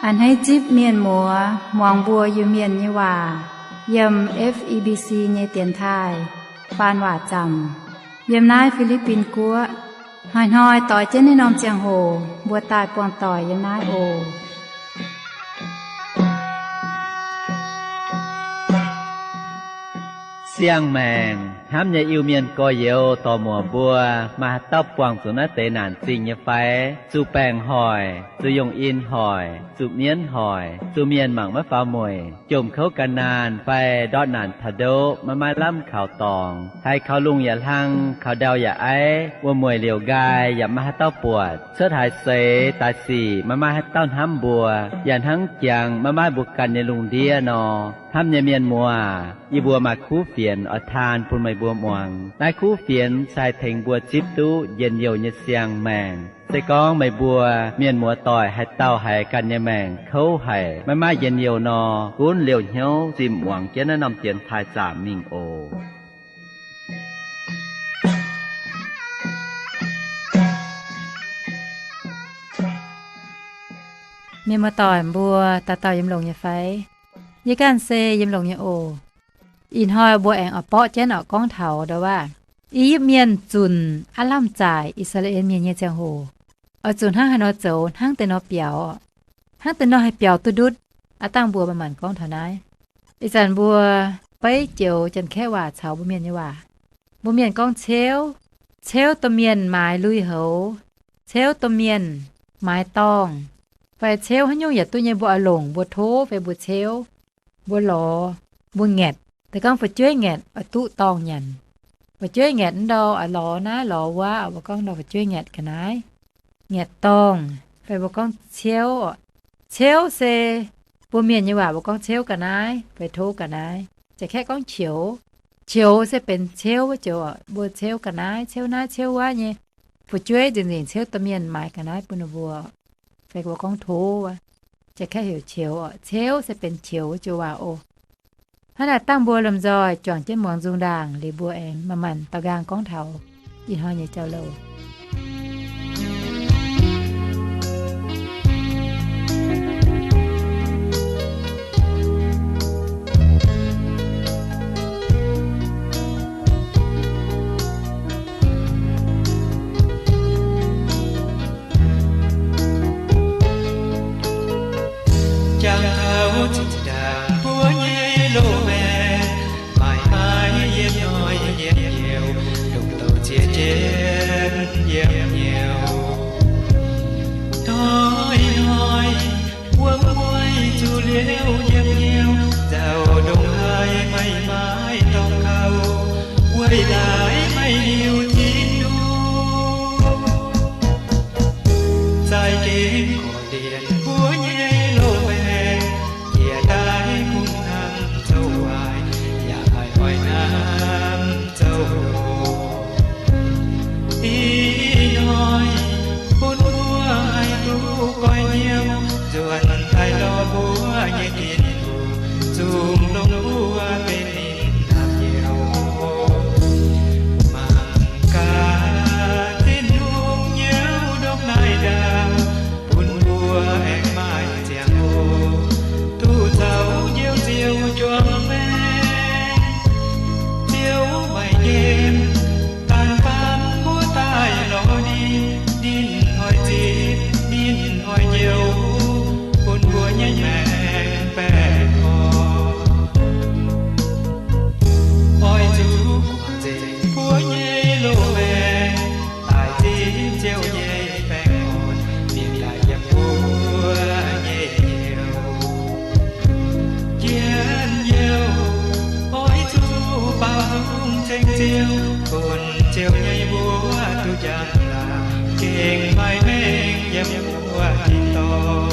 A'hneiv zipv mienh muoz muangx mbuo Iu-Mienh nyei waac yiem F E B C nyei dienx taaih faan waac zaamc yiem naaiv Fi^li^bin Guoqv. Hnoi-hnoi doix jienv naaiv norm ziangh hoc mbuo daaih buangh doic yiem naaiv oc. Siang-maengc hnamv nyei Iu-Mienh gorx-youz dorc-muoc mbuo, maaih haaix dauh buangh zuqc naaiv deix naanc zingh nyei fai? Zuqc baengc hoic, zuqc yungh in hoic, zuqc mienv hoic, zuqc mienh mangc maiv faaux mueic, jomc kouv ga'naanh fai ndortv naanc taux ndoqv maiv maaih lamh kaux dorngx, haiz kaux lungh yaac hlang, kaux ndau yaac aiv, wuom-mueic liouc nqaai yaac maiv maaih haaix dauh buatc, cuotv haaix seix daaih sic maiv maaih haaix dauh hnamv mbuo, yaac hnangv jangx maiv maaih mbuo ganh nyei lungh ndiev nor. Hnamv nyei mienh muoz, yie mbuo maaih kuv fienx oix taan bun meih mbuo muangx. Naaiv kuv fienx se haih tengx mbuo zipv duqv njien-youh nyei siang-maengc. Se gorngv meih mbuo mienh muoz-doic haaix dauh haiz ganh nyei maengc kouv haic, maiv maaih njien-youh nor, gunv liouh hnyouv zimh muangx jienv naaiv norm dienx taaih zaamc mingh oc. Mienh muoz-doic mbuo, dauh dauh yiem longx nyei fai? Yie ganh se yiem longx nyei oc. Ih hnoi mbuo aengx oix borqv jienv oix gorngv taux ndau waac I^yipv Mienh zunc aav lamh zaaic I^saa^laa^en Mienh nyei ziangh hoc, oix zuqc hnangv haaix nor zoux, hnangv deix nor biaux, hnangv deix nor haih biaux duqv ndutv. Aav dangh mbuo manc-manc gorngv taux naaiv. Ih zanc mbuo beiv joux Janx-Kaeqv waac caux mbuo Mienh nyei waac. Mbuo Mienh gorngv ceuv, ceuv domh mienh maaiz lui-houx, ceuv domh mienh maaiz dorngh, fai ceuv haaix nyungc yaac duqv nyei, mbuo oix longc, mbuo tov fai mbuo ceuv, mbuo lorz, mbuo ngaetc. Deix gorngv fu'jueiv ngaetc oix duqv dorngh nyanc. Fu'jueiv ngaetc ndau oix lorz naaiv lorz wuov, mbuo gorngv ndau fu'jueiv ngaetc ga'naaiv, ngaetc dorngh, fai mbuo gorngv ceuv. Ceuv se mbuo Mienh nyei waac mbuo gorngv ceuv ga'naaiv fai tov ga'naaiv. Janx-Kaeqv gorngv qioux. Qioux se benx ceuv wuov joux, mbuo ceuv ga'naaiv, ceuv naaiv ceuv wuov nyei. Fu'jueiv nzengc-nzengc ceuv domh mienh maaiz ga'naaiv bun ninh mbuo, fai mbuo gorngv tov wuov, Janx-Kaeqv heuc qioux. Ceuv se benx qioux wuov joux waac oc. Hnangv naaic dangh mbuo lomh nzoih juangc jienv muangx nzung ndaangc liuz mbuo aengx manc-manc daux nqaang gorngv taux ih hnoi nyei jauv-louc. Jangx taux zinh ndaangc mbuo nyei loz-maengc, maaih maaih yiem hnoi yiem hnyouv, lungh douc ziex jienv yiem hnyouv. Hnoi-hnoi wuom mueiz zuqc liouh yiem hnyouv, nzauh ndongc haaix maaih maaih dorngx kouv, weic laaix maaih liuz Tin-Hungh zaaih gengh korv-lienh mbuo nyei loz-maengc, jiex daaih kungx hnamv zoux waaic, yaac haih oix hnamv zoux loz. Ih hnoi bun mbuo haih duqv goiv hnyouv, nzuonx daaih lorz mbuo nyei Tin-Hungh, zungv longc mbuo benx ninh hnaapv njoux. Mangc gaax Tin-Hungh njoux ndopv naaiv ndaauv, bun mbuo aengx maaih ziangh hoc duqv zoux Njoux Nziouv juangc maengc. Ziouv maiv nqemh, daan faam mbuo daaih lorz ninh, ninh oix zipv, ninh oix njoux, bun mbuo nyei maengc baengh orn. Oix zuqc guangc nzengc mbuo nyei loz-maengc, daaih zipv Ziouv nyei baengh orn, mingh daaih yiem mbuo nyei hnyouv. Njien-youh oix zuqc baaux nzung ceng Ziouv, bun Ziouv nyei mbuox duqv njang-laangc, gengh maaih mengh yiem mbuo tin-dorngh.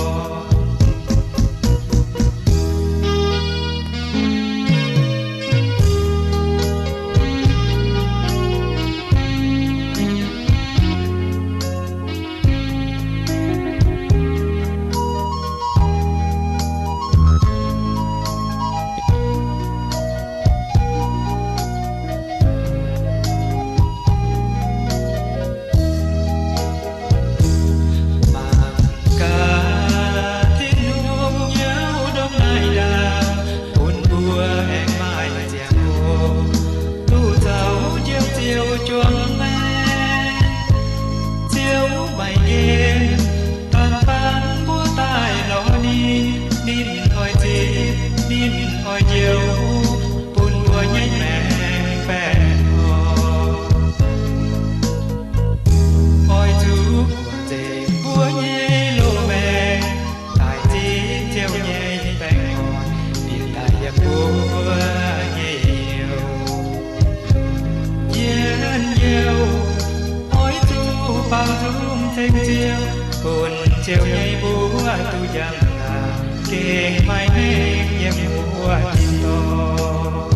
Njang-laangc gengh maiv nengh yiem wuov tin-dorngh.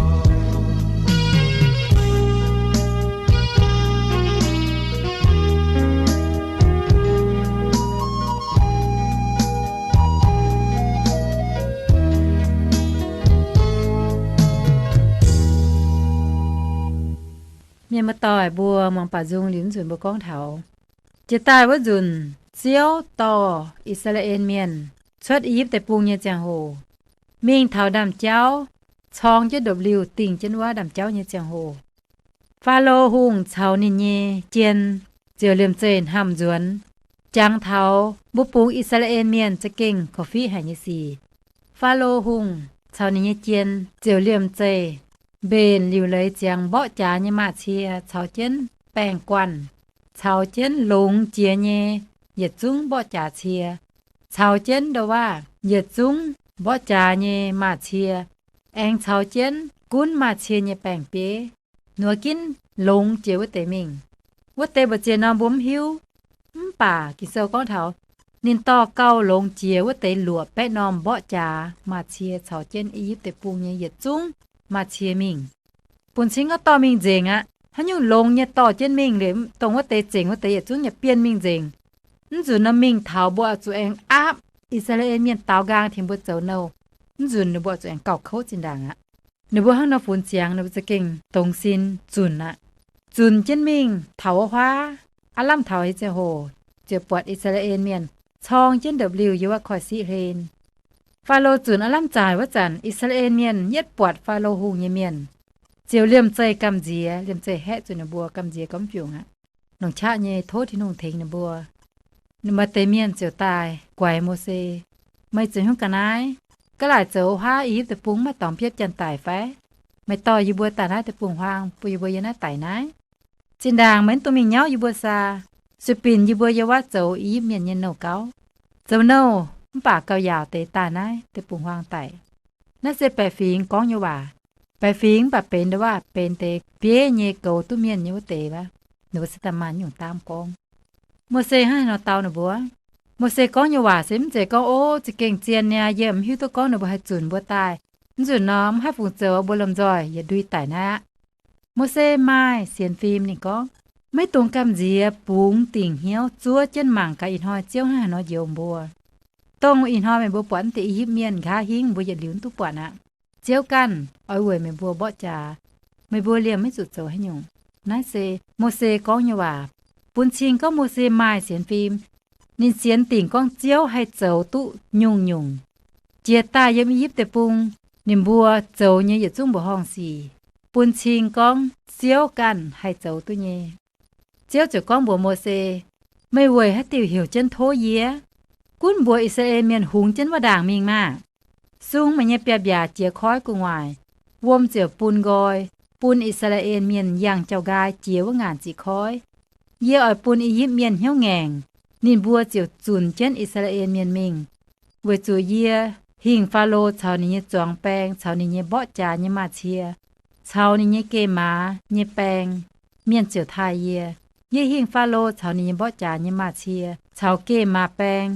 Mienh muoz-doic mbuo muangx baaux nzung liuz nzunc mbuo gorngv taux jiex daaih wuov nzunc Ziouv dorh I^saa^laa^en Mienh cuotv I^yipv Deic-Bung nyei ziangh hoc, mingh taux ndaamv-jauv, corng jienv ndopv-liuh dingh jienv wuov ndaamv-jauv nyei ziangh hoc, Faalo Hungh caux ninh nyei jien ziouc liemh zeih hnamv nzuonx, jangx taux mbuo bungx I^saa^laa^en Mienh za'gengh korv-fiqv haic nyei sic. Faalo Hungh caux ninh nyei jien ziouc liemh zeih mbenc liuc leiz ziangx mborqv jaax nyei maaz-cie caux jienv baengh guanh, caux jienv longx jiex nyei yietc zungv mborqv jaax cie, caux jienv ndo waav yietc zungv mborqv jaax nyei maaz-cie, aengx caux jienv gunv maaz-cie nyei baengh-bieiv, nduov ginv longx jiex wuov deix mingh. Wuov deix mbu'ziex norm mbuo mv hiuv, mv baac Ging-Sou gorngv taux ninh dorh gauh longx jiex wuov deix luoqc baeqv norm mborqv jaax maaz-cie caux jienv I^yipv Deic-Bung nyei yietc zungv maaz-cie mingh. Bun cing gorngv dorh mingh nzengc aqv. Haaix nyungc longx nyei dorh jienv mingh liuz, dongh wuov deix zengc wuov deix yietc zungv yaac bienh mingh nzengc. Mv nzunc nor mingh taux mbuo oix zuqc aengx aapv, I^saa^laa^en Mienh daaux nqaang tengx mbuo zoux nouh. Mv nzunc ninh mbuo oix zuqc aengx gauh kouv zinh ndaangc aqv. Ninh mbuo hnangv nor funx ziangx ninh mbuo za'gengh dongz sin zunc aqv. Zunc jienv mingh taux wuov huaav, aav lamh taux nyei ziangh hoc ziouc buatc I^saa^laa^en Mienh corng jienv ndopv-liuh yiem wuov koiv-siqv hlen. Faalo zunc aav lamh zaaic wuov zanc, I^saa^laa^en Mienh yietv buatc Faalo Hungh nyei mienh, ziouc liemh zeih gamh nziex, liemh zeih haeqv zuqc ninh mbuo gamh nziex gormx fiungc aqv. Longc qaqv nyei tov Tin-Hungh tengx ninh mbuo. Maaih deix mienh ziouc daaih guaix Mose, Meih ziouc hnyouv ga'naaiv, ga'laaic zoux wuov huaav I^yipv Deic-Bung maiv dorngx biopv janx-daic fai? Meih dorh yie mbuo daaih naaiv deic-bung-huaang bun yie mbuo yiem naaiv daic naaiv. Zinh ndaangc meih mv dungx mingh nyauv yie mbuo saa, sueih binc yie mbuo yiem wuov zoux I^yipv Mienh nyei nouh gauv. Zoux nouh mv baac gauh yaauc deix daaih naaiv deic-bung-huaang daic. Naaiv se baeqc fingx gorngv nyei waac. Baeqc fingx mv baac benx ndo waav benx deix bieiv nyei goux duqv mienh nyei wuov deix aqv. Ninh mbuo se daaih maaih nyungc daamv gorngv. Mose hnangv haaix nor dau ninh mbuo? Mose gorngv nyei waac se mv zeiz gorngv, Ov, za'gengh zien niaa, yie mv hiuv duqv gorngv ninh mbuo haih zunc mbuo daaih. Mv nzunc nor mv haih fungc zoux, mbuo lomh nzoih yietc ndui daic naaiv aqv. Mose maaih sienx fim, ninh gorngv, Maiv dungx gamh nziex, bungx dingc hnyouv zuov jienv mangc gaax ih hnoi Ziouv hnangv haaix nor njoux mbuo. Dongh ih hnoi meih mbuo buatc naaiv deix I^yipv Mienh nqa'haav hingv, mbuo yietc liuz mv duqv buatc aqv. Ziouv ganh oix weic meih mbuo mborqv jaax. Meih mbuo liemh maiv zuqc zoux haaix nyungc. Naaiv se Mose gorngv nyei waac. Bun cing gorngv Mose maaih sienx fim. Ninh sienx dingc gorngv Ziouv haih zoux duqv nyungc-nyungc. Jiex daaih yiem I^yipv Deic-Bung, ninh mbuo zoux nyei yietc zungv mbuoqc horngh sic, bun cing gorngv Ziouv ganh haih zoux duqv nyei. Ziouv ziouc gorngv mbuox Mose, Meih weic haaix diuc heuc jienv tov yie? Gunv mbuox I^saa^laa^en Mienh hungx jienv wuov ndaangc mingh maah! Sung meih nyei biaav-mbiaac jiex koiv gu'nguaaic, wuom ziouc bun nqoi, bun I^saa^laa^en Mienh yangh jauv-nqaai jiex wuov ngaanc ziqc koiv. Yie oix bun I^yipv Mienh hnyouv ngaengc, ninh mbuo ziouc zunc jienv I^saa^laa^en Mienh mingh. Weic zuqc yie hingh Faalo caux ninh nyei zuangx baeng caux ninh nyei mborqv jaax nyei maaz-cie, caux ninh nyei geh maaz nyei baeng, mienh ziouc taaih yie. Yie hingh Faalo caux ninh nyei mborqv jaax nyei maaz-cie caux geh maaz baeng,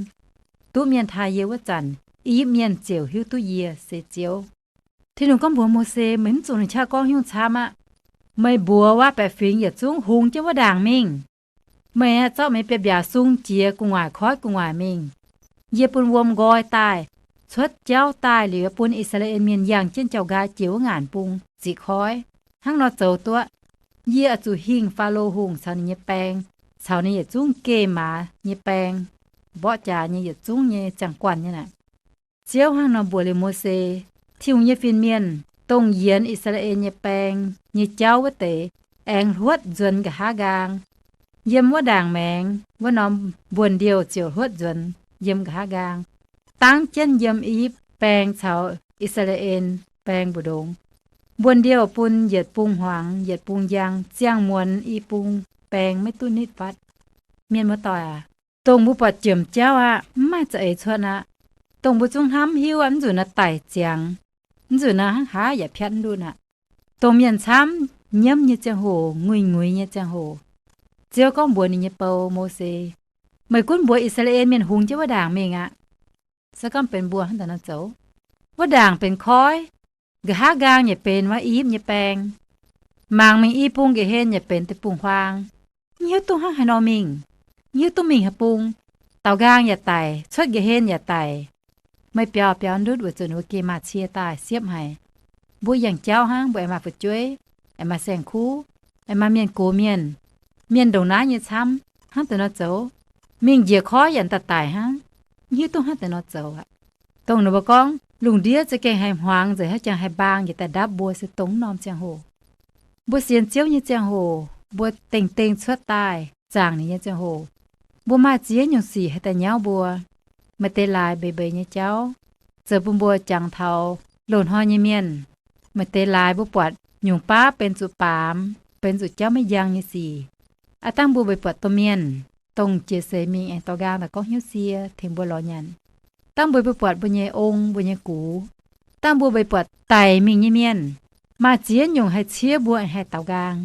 duqv mienh taaih yie wuov zanc, I^yipv Mienh ziouc hiuv duqv yie se Ziouv. Tin-Hungh gorngv mbuox Mose, Meih mv zuqc longc qaqv gorngv nyungc camv aqv. Meih mbuox waac-baeqc fingx yietc zungv hungx jienv wuov ndaangc mingh. Meih aah, zorqv meih biaav-mbiaac sung jiex gu'nguaaic koiv gu'nguaaic mingh. Yie bun wuom nqoi daaih, cuotv jauv daaih liuz, bun I^saa^laa^en Mienh yangh jienv jauv-nqaai jiex wuov ngaanc bung ziqc koiv. Hnangv nor zoux duqv, yie oix zuqc hingh Faalo Hungh caux ninh nyei baeng, caux ninh yietc zungv geh maaz nyei baeng, mborqv jaax nyei yietc zungv nyei ziangh guanh nyei naaic. Ziouv hnangv nor mbuox liuz Mose, Tin-Hungh nyei fin-mienh, dongh yienx I^saa^laa^en nyei baeng nyei jauv wuov deix, aengx hluotv nzuonx nqa'haav nqaang. Yiem wuov ndaangc maengx wuov norm mbuonx-ndiouh ziouc hluotv nzuonx yiem nqa'haav nqaang, dangv jienv yiem I^yipv baeng caux I^saa^laa^en baeng mbu'ndongx. Mbuonx-ndiouh bun yietc bung hmuangx yietc bung njang, ziangh muonz i bung baeng maiv duqv nitv fatv. Mienh muoz-doic aac, dongh mbuo buatc jomc jauv aqv, mv maaih za'eix cuotv aqv. Dongh mbuo zungv hnamv hiuv aqv, mv nzunc naaiv daic ziangx, mv nzunc naaiv hnangv haaix yaac piatv mv ndutv aqv. Dongh mienh camv nyiemv nyei ziangh hoc, nguiz-nguiz nyei ziangh hoc, Ziouv gorngv mbuox ninh nyei bou, Mose, Meih gunv mbuox I^saa^laa^en Mienh hungx jienv wuov ndaangc mingh aqv. Se gorngv benx mbuo hnangv daaih nor zoux, wuov ndaangc benx koiv, nqa'haav nqaang yaac benx wuov i yipv nyei baeng. Mangc mingh i bung nqa'haav hlen yaac benx deic-bung-huaang. Mv hiuv duqv hnangv haaix nor mingh, mv hiuv duqv mingh haaix bung. Daaux nqaang yaac daic, cuotv nqa'haav hlen yaac daic. Meih biaux biaux ndutv weic zuqc ninh mbuo geh maaih cie daaih siepv haic. Mbuo yangh jauv hnangv, mbuo aengx maaih fu'jueiv, aengx maaih saeng-kuv, aengx maaih mienh gox mienh, mienh ndongc naaiv nyei camv, hnangv deix nor zoux. Mingh njiec koiv yaac daaih daic hnangv, mv hiuv duqv hnangv deix nor zoux aqv. Dongh ninh mbuo gorngv lungh ndiev za'gengh haih hmuangx nzengc, haiz jangx haih mbaang njiec daaih ndapv mbuo se dongh norm ziangh hoc. Mbuo sienx Ziouv nyei ziangh hoc, mbuo dengh dengh cuotv daaih zaangc ninh nyei ziangh hoc, mbuo maaih ziex nyungc sic haih daaih nyauv mbuo. Maaih deix laaix mbeix mbeix nyei jauv, zoux bun mbuo jangx taux loz-hnoi nyei mienh. Maaih deix laaix mbuo buatc nyungc baav benx zuqc baamz, benx zuqc jauv maiv njang nyei sic. Aav dangh mbuo weic buatc domh mienh, dongh jiex seix mingh aengx dorh nqaang daaih gorngv hnyouv sie tengx mbuo lorz nyanc. Dangh mbuo weic buatc mbuo nyei ong, mbuo nyei gux. Dangh mbuo weic buatc daic mingh nyei mienh. Maaih ziex nyungc haih ciev mbuo aengx haih daaux nqaang.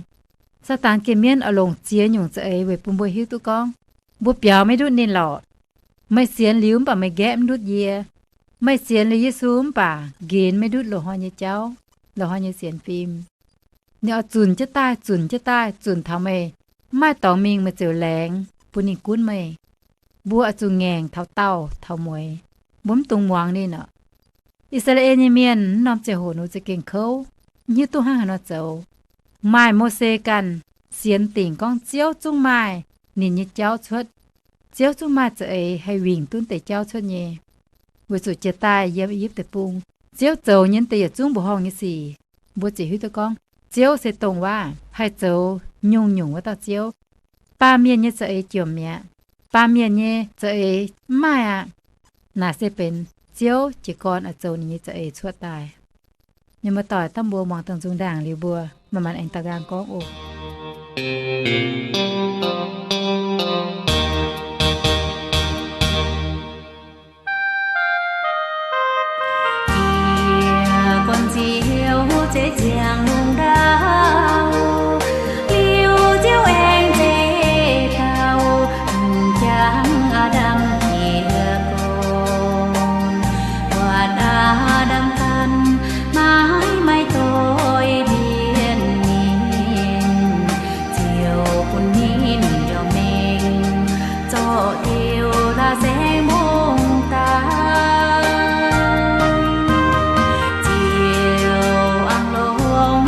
Saadaan geh mienv oix longc ziex nyungc za'eix weic bun mbuo hiuv duqv gorngv, mbuo biaux maiv ndutv ninh lorqc. Meih sienx liuz mv baac meih nqaeqv mv ndutv yie. Meih sienx liuz Yesu mv baac nqenx maiv ndutv loz-hnoi nyei jauv, loz-hnoi nyei sienx fim. Ninh oix zunc jienv daaih, zunc jienv daaih, zunc taux meih mv maaih dorngx mingh, meih ziouc laengz bun ninh gunv meih. Mbuo oix zuqc ngaengc taux daauh taux mueiz. Mbuo mv dungx muangx ninh orqc. I^saa^laa^en nyei mienh wuov norm ziangh hoc ninh za'gengh kouv, mv hiuv duqv hnangv haaix nor zoux. Maaih Mose ganh sienx dingc gorngv Ziouv zungv maaih ninh nyei jauv cuotv. Ziouv zungv maaih za'eix haih wingc duqv deix jauv cuotv nyei. Weic zuqc jiex daaih yiem I^yipv Deic-Bung, Ziouv zoux nyei deix yietc zungv mbuoqc horngh nyei sic, mbuo ziouc hiuv duqv gorngv Ziouv se dongh waac haih zoux nyungc-nyungc wuov dauh Ziouv. Baamh mienh nyei za'eix jomc mi'aqv. Baamh mienh nyei za'eix mv maaih aqv. Naaic se benx Ziouv jiez gorn oix zoux ninh nyei za'eix cuotv daaih. Mienh muoz-doic, dangh mbuo muangx dongh nzung ndaangc liuz mbuo manc-manc aengx daux nqaang gorngv oc. Yie gorn-ziouv zeix ziangh lungh ndau, liuz Ziouv aengx zeix dauh m'jangc aav ndamv jiex gorn. Buatc aav ndamv ganh maiv maaih doix mbienv ninh, Ziouv bun ninh njoux mengh zorqv diuh la'saengv mbungv daaih. Ziouv angc longx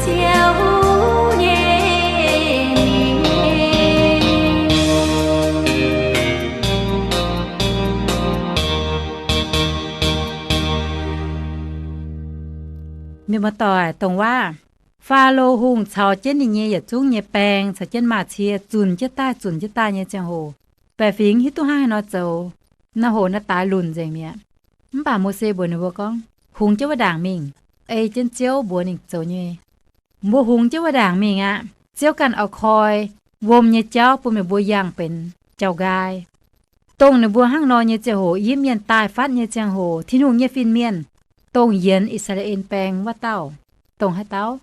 Ziouv nyei. Mienh muoz-doic, dongh waac Faalo Hungh caux jienv ninh nyei yietc zungv nyei baeng caux jienv maaz-cie zunc jienv daaih, zunc jienv daaih nyei ziangh hoc, baeqc fingx hiuv duqv hnangv haaix nor zoux, naaiv hoc naaiv daaix lunc nzengc mi'aqv. Mv baac Mose mbuox ninh mbuo gorngv, Hungx jienv wuov ndaangc mingh, ei jienv Ziouv mbuox ninh zoux nyei. Mbuo hungx jienv wuov ndaangc mingh aqv. Ziouv ganh oix koi wuom nyei jauv bun meih mbuo yangh benx jauv-nqaai. Dongh ninh mbuo hnangv nor nyei ziangh hoc, I^yipv Mienh daaih fatv nyei ziangh hoc, Tin-Hungh nyei fin-mienh, dongh yienx I^saa^laa^en Baeng wuov dauh, dongh haaix dauh?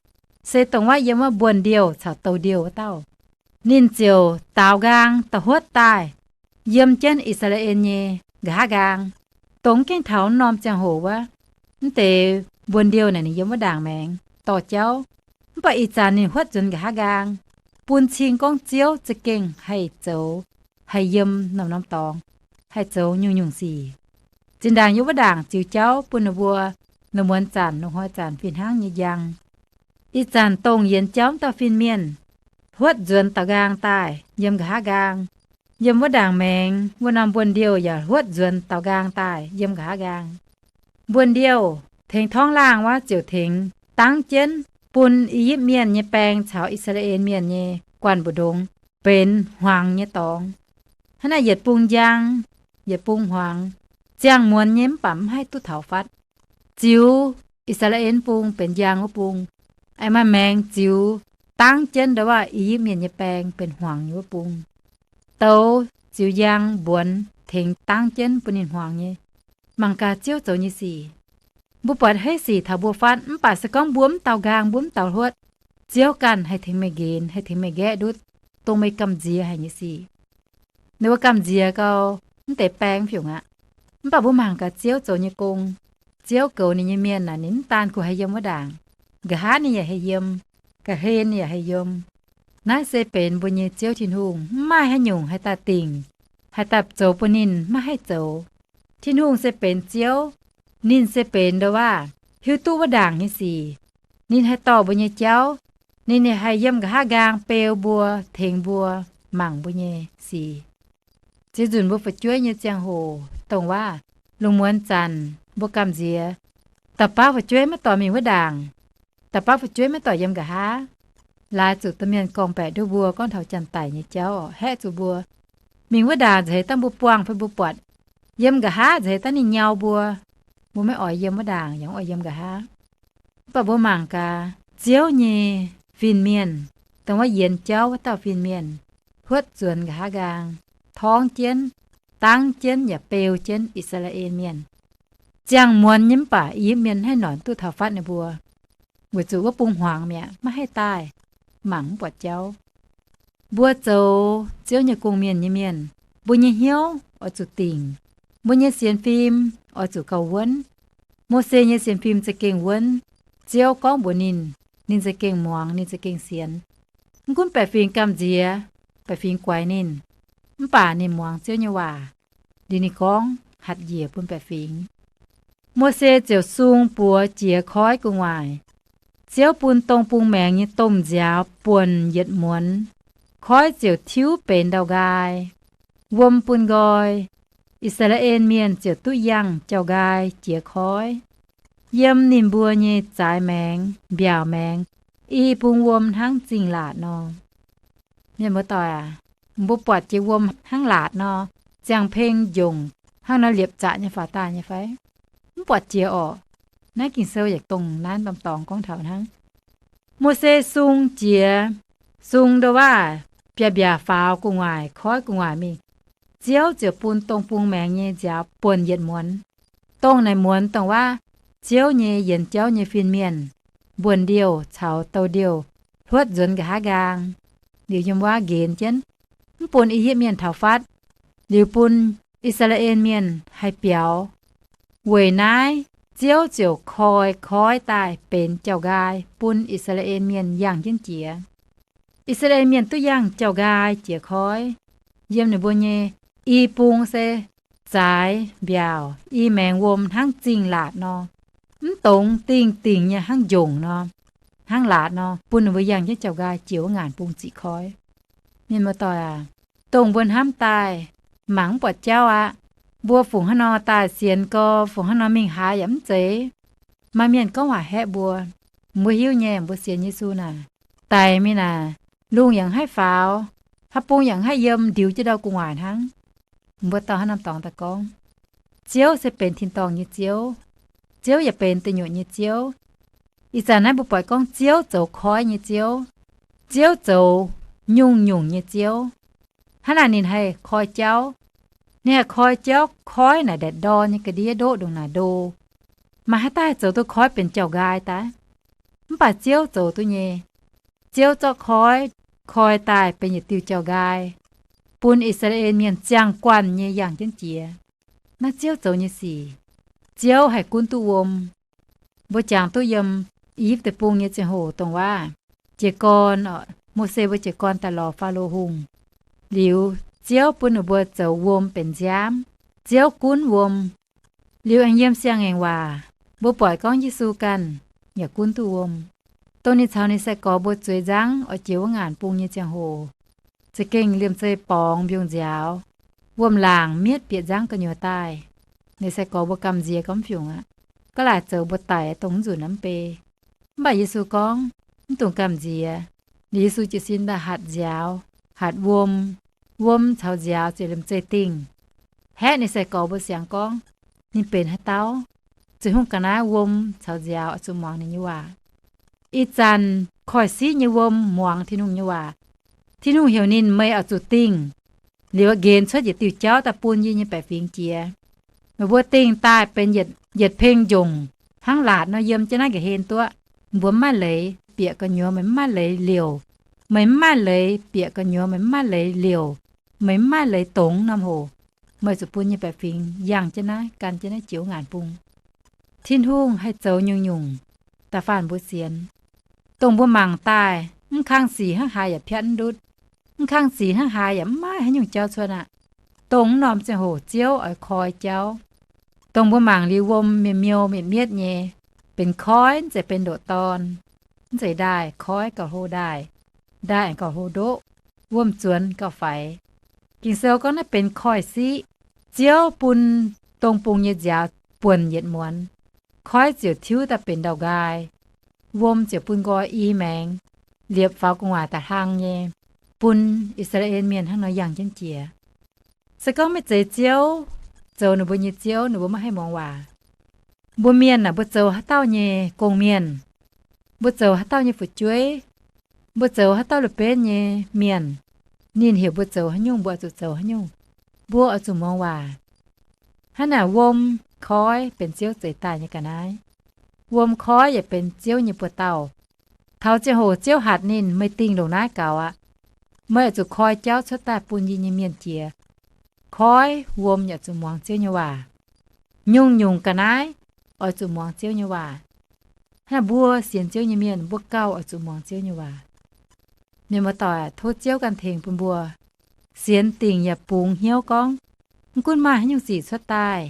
Se dongh wuov yiem wuov mbuonx-ndiouh caux douh ndiouh wuov dauh. Ninh ziouc daaux nqaang da'huotv daaih yiem jienv I^saa^laa^en nyei nqa'haav nqaang. Dongh mv gaengh taux wuov norm ziangh hoc wuov, mv deix mbuonx-ndiouh naaic ninh yiem wuov ndaangc maengx dorh jauv. Mv baac ih zanc ninh huotv nzuonx nqa'haav nqaang, bun cing gorngv Ziouv za'gengh haih zoux, haih yiem norm-norm dorngx, haih zoux nyungc-nyungc sic. Zinh ndaangc yiem wuov ndaangc ziux jauv bun ninh mbuo lungh muonz zanc, lungh hnoi zanc fih hnangv nyei njang. Ih zanc dongh yienx jauv wuov dauh fin-mienh huotv nzuonx daaux nqaang daaih yiem nqa'haav nqaang. Yiem wuov ndaangc maengx wuov norm mbuonx-ndiouh yaac huotv nzuonx daaux nqaang daaih yiem nqa'haav nqaang. Mbuonx-ndiouh tengx torngv laangh wuov ziouc tengx dangv jienv bun I^yipv Mienh nyei baeng caux I^saa^laa^en Mienh nyei guanh mbu'ndongx benx hmuangx nyei dorngx. Hnangv naaic yietc bung njang, yietc bung hmuangx, ziangh muonz nyei mv baac mv haih duqv taux fatv. Ziux I^saa^laa^en bung benx njang wuov bung, aengx maaih maengx ziux dangv jienv ndo waac I^yipv Mienh nyei baeng benx hmuangx nyei wuov bung. Douz ziux njang mbuonx tengx dangv jienv bun ninh hmuangx nyei. Mangc gaax Ziouv zoux nyei sic. Mbuo buatc haaix sic taux mbuo fatv, mv baac se gorngv mbuo mv daaux nqaang, mbuo mv daaux huotv, Ziouv ganh haih tengx meih nqenx, haih tengx meih nqaeqv ndutv dongh meih gamh nziex haic nyei sic. Ninh mbuo gamh nziex gau, mv deix baeng mv fiungc aqv. Mv baac mbuo mangc gaax Ziouv zoux nyei gong. Ziouv goux ninh nyei mienh naaic, ninh mv daan kungx haih yiem wuov ndaangc. Nqa'haav ninh yaac haih yiem, ga'hlen ninh yaac haih yiem. Naaiv se benx mbuo nyei Ziouv Tin-Hungh. Mv maaih haaix nyungc haih daaih dingc, haih daaih zoux bun ninh maiv haih zoux. Tin-Hungh se benx Ziouv. Ninh se benx ndo waac hiuv duqv wuov ndaangc nyei sic. Ninh haih dorh mbuo nyei jauv. Ninh haih yiem nqa'haav nqaang beu mbuo, tengx mbuo, mangc mbuo nyei sic. Ziex nzunc mbuo fu'jueiv nyei ziangh hoc, dongh waac lungh muonz zanc mbuo gamh nziex, da'baav fu'jueiv maiv dorh mingh wuov ndaangc, da'baav fu'jueiv maiv dorh yiem nqa'haav. Laaix zuqc domh mienh gorngv-baeqc nduov mbuo gorngv taux janx-daic nyei jauv oc, haeqv zuqc mbuo, mingh wuov ndaangc nzeiz dangh mbuo buangh fai mbuo buatc, yiem nqa'haav nzeiz dangh ninh nyau mbuo. Mbuo maiv oix yiem wuov ndaangc, yaac mv oix yiem nqa'haav. Mv baac mbuo mangc gaax, Ziouv nyei fin-mienh, dongh wuov yienx jauv wuov dauh fin-mienh, huotv nzuonx nqa'haav nqaang, torngv jienv, dangv jienv yaac beu jienv I^saa^laa^en Mienh. Ziangh muonz nyei mv baac I^yipv Mienh haih noic duqv taux fatv ninh mbuo, weic zuqc wuov bung hmuangx mi'aqv, maiv haih daaih, mangc mv buatc jauv. Mbuo zoux Ziouv nyei gong-mienh nyei mienh, mbuo nyei hnyouv oix zuqc dingc. Mbuo nyei sienx fim oix zuqc gauh wuonv. Mose nyei sienx fim za'gengh wuonv. Ziouv gorngv mbuox ninh, ninh za'gengh muangx, ninh za'gengh sienx. Mv gunv baeqc fingx gamh nziex, baeqc fingx guaix ninh, mv baac ninh muangx Ziouv nyei waac, liuz ninh gorngv hatc njiec bun baeqc fingx. Mose ziouc sung buoz jiex koiv gu'nguaaic. Ziouv bun dong bung maengx nyei domh nziaaux buonc yietc muonz. Koiv ziouc tiuv benx ndau-nqaai, wuom bun nqoi. I^saa^laa^en Mienh ziouc duqv yangh jauv-nqaai jiex koiv. Yiem ninh mbuo nyei zaaix maengx, mbiaauc maengx, i bung wuom hnangv zingh laatc nor. Mienh muoz-doic aac, mbuo buatc jiex wuom hnangv laatc nor, ziangh peng njongc hnangv nor liepc zaqc nyei faaux daaih nyei fai? Mv buatc jiex orqc. Naaiv Ging-Sou yaac dongh naaiv norm dorngx gorngv taux hnangv. Mose sung jiex, sung ndo waac biaav-mbiaac faaux gu'nguaaic, koiv gu'nguaaic mingh. Ziouv ziouc bun dong bung maengx nyei nziaaux buonc yietc muonz. Dongh naaic muonz dongh waac Ziouv nyei yienx jauv nyei fin-mienh, mbuonx-ndiouh caux douh ndiouh, hluotv nzuonx nqa'haav nqaang, liuz yiem wuov nqenx jienv, mv bun I^yipv Mienh taux fatv, liuz bun I^saa^laa^en Mienh haih biaux. Weic naaiv Ziouv ziouc koi koiv daaih benx jauv-nqaai bun I^saa^laa^en Mienh yangh jienv jiex. I^saa^laa^en Mienh duqv yangh jauv-nqaai jiex koiv. Yiem ninh mbuo nyei i bung se zaaix mbiaauc i maengx wuom hnangv zingh laatc nor, mv dongz dingh dingc nyei hnangv njongc nor. hnangv laatc nor, bun ninh mbuo yangh jienv jauv-nqaai jiex wuov ngaanc bung ziqc koiv. Mienh muoz-doic aac, dongh mbuo hnamv daaih mangc mv buatc jauv aqv. Mbuo fungc hnangv nor daaih sienx gau, fungc hnangv nor mingh haaix yaac mv zeiz. Maaih mienh gorngv waac haeqv mbuo. Mbuo hiuv nyei, mbuo sienx Yesu naaic, daic mingh naaic, lungh yaac haih faaux, haaix bung yaac haih yiem, ndiux jienv ndau gu'nguaaic hnangv. Mbuo dorh hnangv norm dorngx daaih gorngv, Ziouv se benx tin-dorngh nyei Ziouv. Ziouv yaac benx deic nyuoqc nyei Ziouv. Ih zanc naaiv mbuo buatc gorngv Ziouv zoux koiv nyei Ziouv. Ziouv zoux nyungc-nyungc nyei Ziouv. Hnangv naaic ninh haih koi jauv. Ninh haih koi jauv, koiv naaic ndaatv ndorn nyei ga'ndiev ndoqv ndongc naaic ndo. Maaih haaix dauh haih zoux duqv koiv benx jauv-nqaai daaih? Mv baac Ziouv zoux duqv nyei. Ziouv zorqv koiv koi daaih benx yietc diuh jauv-nqaai, bun I^saa^laa^en Mienh ziangh guanh nyei yangh jienv jiex. Naaiv Ziouv zoux nyei sic. Ziouv haih gunv duqv wuom. Mbuo jangx duqv yiem I^yipv Deic-Bung nyei ziangh hoc dongh waac jiez gorn, Mose mbuo jiez gorn daaih lorz Faalo Hungh liuz, Ziouv bun ninh mbuo zoux wuom benx nziaamv. Ziouv gunv wuom. Liuz aengx yiem Siang-Ngaengc Waac mbuo buatc gorngv Yesu ganh yaac gunv duqv wuom. Dongh ninh caux ninh sai-gorx mbuo zueiz nzangv oix jiex wuov ngaanc bung nyei ziangh hoc, za'gengh liemh zeih borngz mbiungc nziaaux, wuom-laangc mietv bieqc nzangv gu'nyuoz daaih. Ninh sai-gorx mbuo gamh nziex gorngv, Mv fiungc aqv. Ga'laaic zoux mbuo daic dongh mv nzunc namv bei. Mv baac Yesu gorngv, Mv dungx gamh nziex. Liuz Yesu jiez sin daaih hatc nziaaux, hatc wuom. Wuom caux nziaaux ziouc liemh zeih dingh. Haeqv ninh sai-gorx mbuo siangx gorngv, Ninh benx haaix dauh? Ziouv Tin-Hungh ga'naaiv wuom caux nziaaux oix zuqc muangx ninh nyei waac. Ih zanc koiv-siqv nyei wuom muangx Tin-Hungh nyei waac. Tin-Hungh heuc ninh, Meih oix zuqc dingh. Liuz nqenx cuotv yietc diuh jauv daaih bun yie nyei baeqc fingx jiex. Meih mbuo dingh daaih benx yietc, yietc peng njongc, hnangv laatc nor yiem jienv naaiv nqa'hlen duqv. Mbuo mv maaih leiz bieqc gu'nyuoz, meih mv maaih leiz liouc. Meih mv maaih leiz bieqc gu'nyuoz, meih mv maaih leiz liouc. Meih mv maaih leiz dongz norm hoc, meih zuqc bun nyei baeqc fingx yangh jienv naaiv, gan jienv naaiv jiex wuov ngaanc bung. Tin-Hungh haih zoux nyungc-nyungc da'faanh mbuo sienx. Dongh mbuo mangc daaih mv kang sic hnangv haaix yaac piatv mv ndutv. Mv kang sic hnangv haaix yaac mv maaih haaix nyungc jauv cuotv aqv. Dongh mv norm ziangh hoc Ziouv oix koi jauv. Dongh mbuo mangc liuz wuom miuc-miou mietv-mietv nyei, benx koiv, mv zeiz benx ndoqc dorn, mv zeiz ndaaih, koiv gauh hlo ndaaih, ndaaih aengx gauh hlo ndoqv, wuom-zuonx gauh faix. Ging-Sou gorngv naaiv benx koiv-siqv. Ziouv bun dong bung nyei nziaaux buonc yietc muonz, koiv ziouc tiuv daaih benx ndau-nqaai. Wuom ziouc bun nqoi i maengx, liepc faaux gu'nguaaic da'hlang nyei, bun I^saa^laa^en Mienh hnangv nor yangh jienv jiex. Se gorngv maiv zeiz Ziouv zoux ninh mbuo nyei Ziouv, ninh mbuo maiv haih muangx waac. Mbuo mienh aah, mbuo zoux haaix dauh nyei gong-mienh, mbuo zoux haaix dauh nyei fu'jueiv, mbuo zoux haaix dauh lui-benv nyei mienh, ninh heuc mbuo zoux haaix nyungc, mbuo oix zuqc zoux haaix nyungc. Mbuo oix zuqc muangx waac. Hnangv naaic wuom, koiv benx Ziouv zeix daaih nyei ga'naaiv. Wuom, koiv yaac benx Ziouv nyei buoz-dauh. Taux ziangh hoc Ziouv hatc ninh, Meih dingh ndongc naaiv gaux aqv. Meih oix zuqc koi jauv cuotv daaih bun yie nyei mienh jiex. Koiv, wuom yaac zuqc muangx Ziouv nyei waac. Nyungc-nyungc ga'naaiv oix zuqc muangx Ziouv nyei waac. Hnangv mbuo sienx Ziouv nyei mienh, mbuo gauh oix zuqc muangx Ziouv nyei waac. Mienh muoz-doic, tov Ziouv ganh tengx bun mbuo sienx dingc yaac bungx hnyouv gorngv, mv gunv maaih haaix nyungc sic cuotv daaih,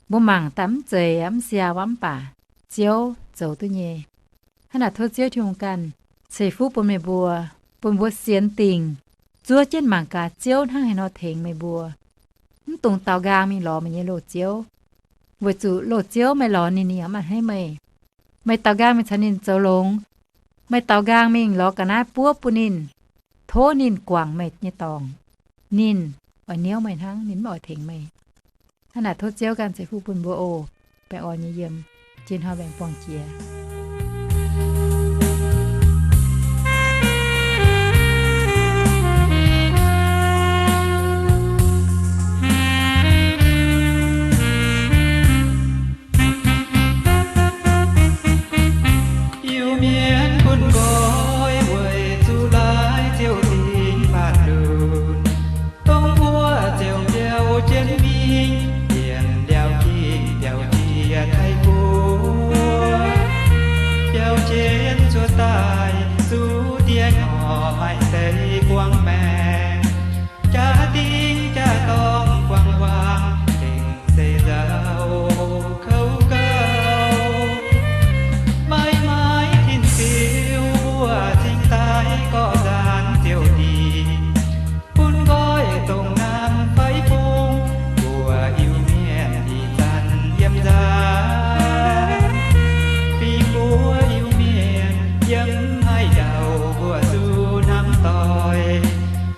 mbuo mangc daaih mv zeiz, mv siaa, mv baac Ziouv zoux duqv nyei. Hnangv naaic tov Ziouv Tin-Hungh ganh ceix fuqv bun meih mbuo, bun mbuo sienx dingc, zuov jienv mangc gaax Ziouv hnangv haaix nor tengx meih mbuo. Mv dungx daaux nqaang mingh lorz meih nyei loz-ziouv, weic zuqc loz-ziouv meih lorz ninh, ninh yaac maiv a'hneiv meih. Meih daaux nqaang mingh caux ninh zoux longx, meih daaux nqaang mingh lorz ga'naaiv buov bun ninh, tov ninh guangc meih nyei dorngc, ninh oix niouv meih hnangv, ninh mv oix tengx meih. Hnangv naaic tov Ziouv ganh ceix fuqv bun mbuo oc. Baengh orn nyei yiem, jiex hnoi mbaengx-buangh jiex. Iu-Mienh gunv nqoi weic zuqc laaix ziouc dingc baamh lunx. Dongh mbuo ziouc mbiauh jienv mingh, mbienc liaauc ginv biauv-jiex Taiv-Guoqv. Biauv jienv cuotv daaih zuqc diex norqc maaih deix buangv maengc, jaax dingh jaax-dorngh buangv waangc, dingc zeiv nzauh kouv gauh. Maiv maaih Yiem haaix ndau mbuo zuqc hnamv doic,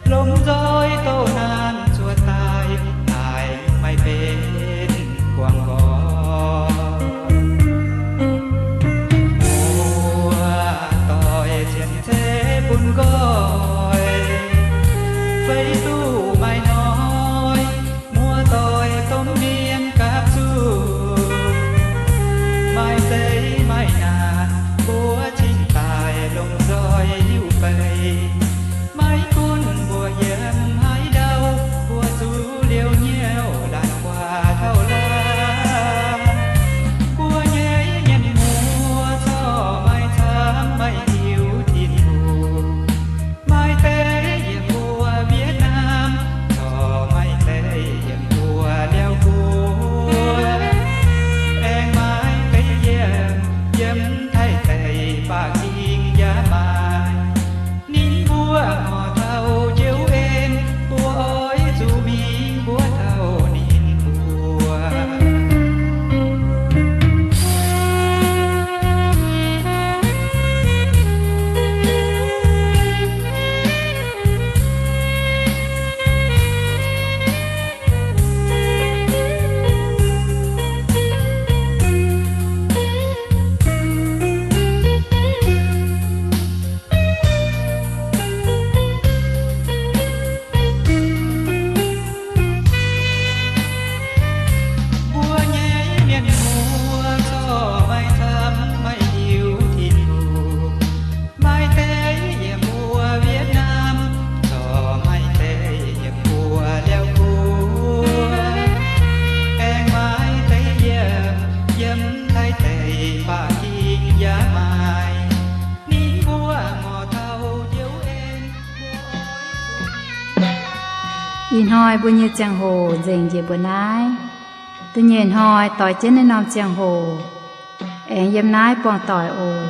lomh nzoih douh naanc cuotv daaih, haiz maiv benx buangh nqoi. Muoz-doic cien-ceqv bun nqoi, feix duqv maaih hnoi, muoz-doic domh mienh gapv zuqc. Maaih zeiv maaih naanc mbuo cingx daaih lomh nzoih hiuv beic. Maiv gunv mbuo yiem haaix ndau, mbuo zuqc liouh hnyouv laanh guaax taux laanh. Mbuo nyei mienh muoz corc maaih camv maaih diuh Tin-Hungh. Maaih deix yiem mbuo Việt Nam, corc maaih deix yiem mbuo Liaauc Guoqv. Aengx maaih deix yiem, yiem Taiv deic baac ging yaac maaih. Ninh mbuo ngorc taux njoux en, mbuo oix zuqc mingh mbuox taux ninh mbuo. Mbuo nyei mienh muoz corc maaih camv maaih diuh Tin-Hungh. Maaih deix yiem mbuo Việt Nam, corc maaih deix yiem mbuo Liaauc Guoqv. Aengx maaih deix yiem, yiem Taiv deic baac ging yaac maaih. Ninh mbuo ngorc taux njoux en, mbuo oix zuqc. Ih hnoi mbuo nyei ziangh hoc nzengc njiec mbuo naaiv. Da'nyeic hnoi doix jienv naaiv norm ziangh hoc aengx yiem naaiv buangh doic oc.